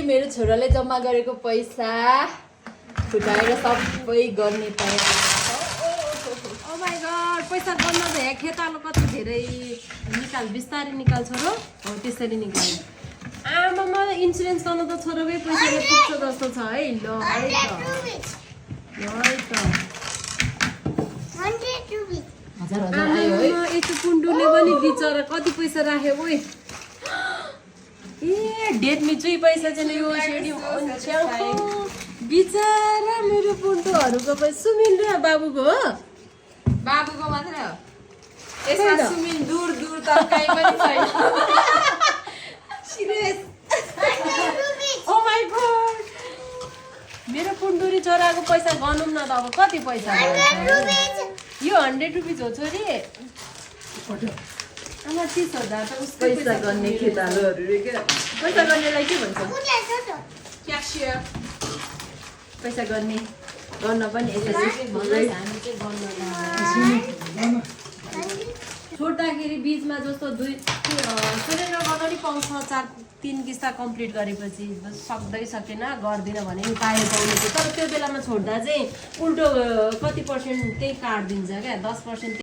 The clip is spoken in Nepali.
मेरो छोराले जम्मा गरेको पैसा फुटाएर सबै गर्ने पाए। ओ माय गॉड पैसा गर्न त यहाँ खेतालो कति धेरै निकाल बिस्तारै निकाल छोरो हो त्यसरी निकाल आमामा इन्सुरेन्स गर्न त छोरोकै पैसाले पुग्छ जस्तो छ है ल है त हजार हजार आयो है। आमामा यस्तो पुन्डुले पनि बिचरा कति पैसा राख्यो ओइ ए डेट मिचुई पैसा चाहिँ यो सेडी बिचरा मेरो पुन्टुहरूको पैसा सुमिन र बाबुको हो बाबुको मात्र हो यसमा सुमिन दूर दूर त कहीँ पनि छैन सिरियस ओ माय गॉड मेरो पुन्डुरी छोराको पैसा गनौँ न त अब कति पैसा यो 100 रुपियाँ हो छोरी आमा 30,000 त उसको पैसा गर्ने खेतालोहरू रे के पैसा गर्नेलाई के भन्छ क्यासियर पैसा गर्ने गर्न पनि यसरी हामी चाहिँ गर्न छोड्दाखेरि बिचमा जस्तो 2 सुनेर अगाडि पाउँछ 3 किस्ता कम्प्लिट गरेपछि सक्दै सकेन गर्दिन भने पाए पाउने थियो तर त्यो बेलामा छोड्दा चाहिँ उल्टो कति पर्सेन्ट त्यही काट्दिन्छ क्या 10%